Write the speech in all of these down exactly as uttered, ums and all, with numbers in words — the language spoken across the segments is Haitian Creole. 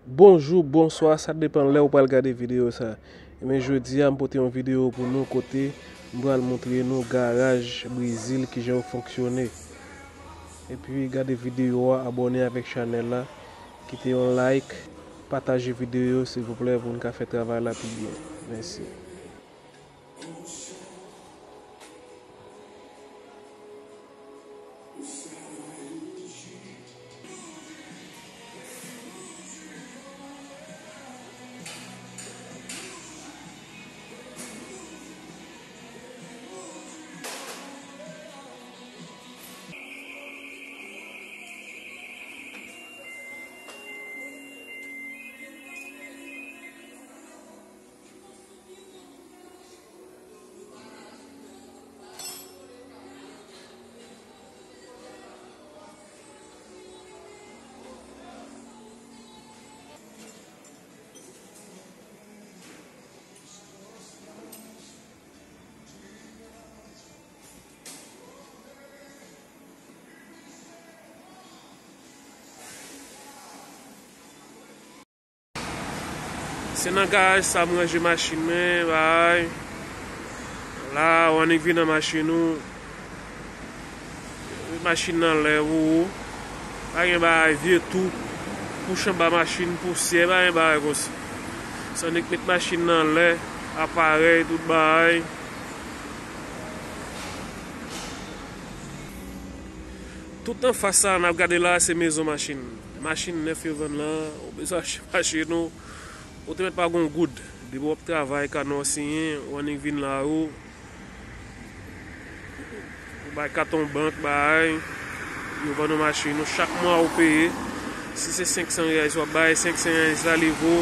Bonjou, bonswa, sa depann lè ou pral gade videyo sa. Ebyen, jodi a, m pote yon videyo pou nou kote m pral montre nou garaj Brezil, kijan yo fonksyone. Epi, gade videyo a, abòne avèk chanèl la, kite yon like, pataje videyo, silvouplè, pou n ka fè travay la pi byen. Mèsi. Se nan garaj sa m ranje machin mwen, bay. La, w annik vin nan machin ou. Machin nan lè ou. Pa gen bagay vye tou. Kouch anba machin, pousyè, pa gen bagay konsa. Se annik met machin nan lè, aparèy, tout bagay. Tout anfas sa n ap gade la, se mezon machin. Machin nèf yo vann la, ou bezwen achte machin ou, ou te mèt pa gon goud. Depi w ap travay, kanè w siyen, w annik vin la ou, ou bay katon bank, bay, yo vann ou machin ou, chak mwa ou peye. Si se senk san reyal, w ap bay senk san reyal la, li vo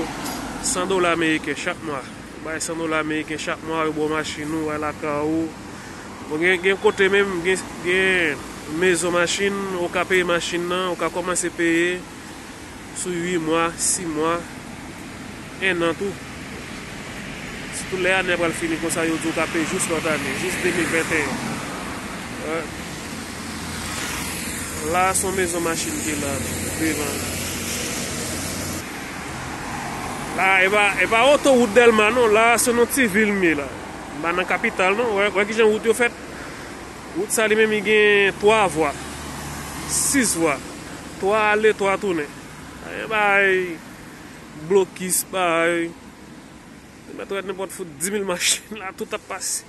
san dola ameriken chak mwa. Ou bay san dola ameriken chak mwa, yo ba w machin ou, w al lakay ou. Bon, gen, gen kote menm, gen, gen mezon machin, ou ka peye machin nan, ou ka kòmanse peye sou uit mwa, sis mwa, en an tou. Sitou lè ane a pral fini konsa, yo di w ka peye jis lòt ane, jis de mil venteyen. Wè. La, se yon mezon machin ki la, devan. La, e pa, e pa otowout Dèlma, non. La, se nan ti vil m ye la. M pa nan kapital, non. Wè, wè kijan wout yo fèt. Wout sa li menm, li gen twa vwa, sis vwa, twa ale, twa tounen. Pa gen bagay blokis, bagay. Ou mèt wè nenpòt fout dis mil machin la, tout ap pase.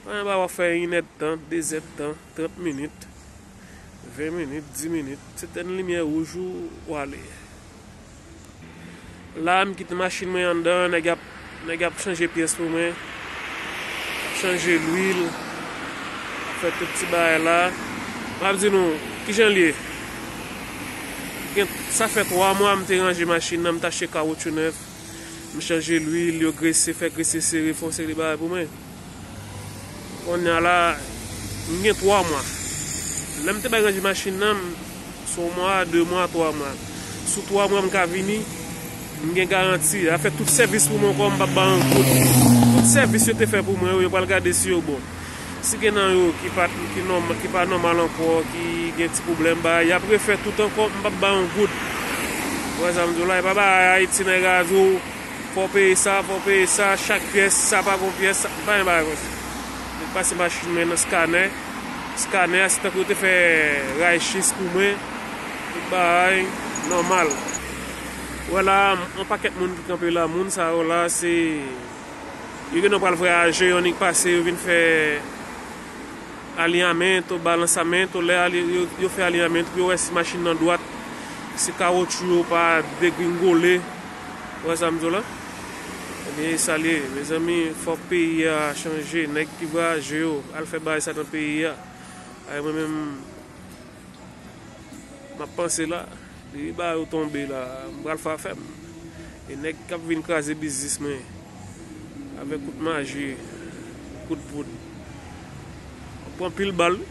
Pa gen bagay w ap fè inèdtan, dezèdtan, trant minit, ven minit, dis minit. Se tèn limyè wouj ou, w ale. La, m kite machin mwen anndan, nèg ap, nèg ap chanje pyès pou mwen. Ap chanje lwil, ap fè tout ti bagay la. M ap di nou, kijan l ye? Gen, sa fè twa mwa m te ranje machin nan, m t achte kawotchou nèf, m chanje lwil, yo grese, fè grese sere, fè yon seri de bagay pou mwen. Kounye a la, m gen twa mwa. Lè m te bay ranje machin nan, m, se yon mwa, de mwa, twa mwa. Sou twa mwa m ka vini, m gen garanti. Yo fè tout sèvis pou mwen ankò, m p ap ba yon goud. Tout sèvis yo te fè pou mwen yo, yo pral gade si yo bon. Si gen nan yo ki pa, ki nòm-, ki pa nòmal ankò, ki gen ti pwoblèm, ba, y ap refè tout ankò, m p ap ba yon goud. Ou wè sa m di w la, e pa bagay Ayiti nèg a di w, fò w peye sa, fò w peye sa, chak pyès, sa pa gon pyès, sa, pa gen bagay konsa. Mwen pase machin mwen nan skanè. Skanè a, se tankou yo te fè raychis pou mwen. Tout bagay nòmal. Wè la, yon pakèt moun ki kanpe la, moun sa yo la, se, yo gen nan pral vwayaje, yo annik pase, yo vin fè alinyamentou, balansamento, lè ali-, yo, yo fè alinyamentou, pou yo wè si machin nan dwat, si kawotchou yo pa degringole. Ou wè sa m di w la? Ebyen, e sa l ye. Mezanmi, fòk peyi a chanje. Nèg ki vwayaje yo, al fè bagay sa nan peyi a. Ay, mwen menm, m ap panse la. Depi bagay yo tonbe la, m pral fè afè m. E nèg k ap vin kraze biznis mwen avèk kout maji, kout poud, m ap pran pil bal, wi.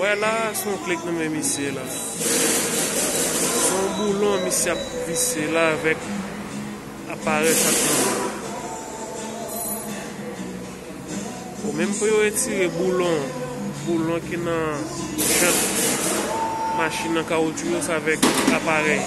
Wè la, se yon kle k nan men misye la. Se yon boulon misye ap visye la avèk aparèy sa k nan men. Ou menm pou yo retire boulon Boulon ki nan jant machin nan, kawotchou yo, se avèk aparèy.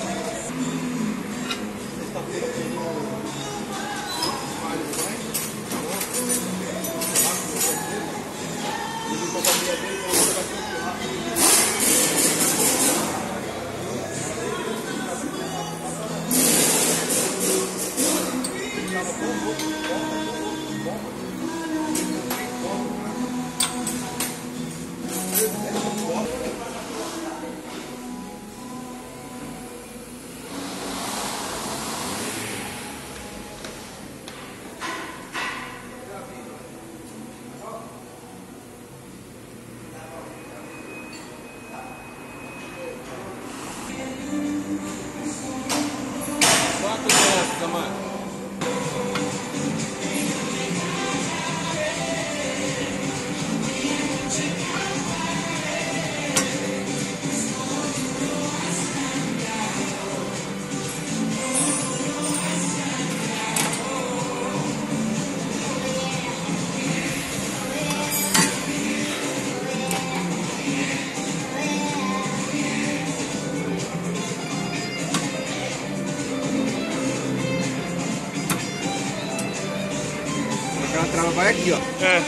Ela trabalha aqui, ó. É.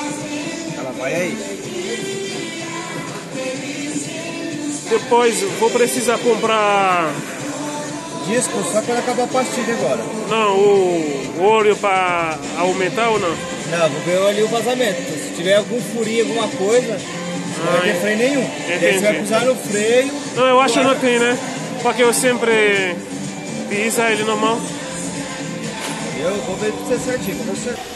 Ela vai aí. Depois vou precisar comprar. Disco só quando acabar a pastilha agora. Não, o, o óleo para aumentar ou não? Não, vou ver ali o vazamento. Se tiver algum furinho, alguma coisa, não vai ter freio nenhum. Entendi. Daí você vai pisar no freio. Não, eu acho que não tem, né? Porque eu sempre pisa ele normal. Eu vou ver pra você certinho, com certeza.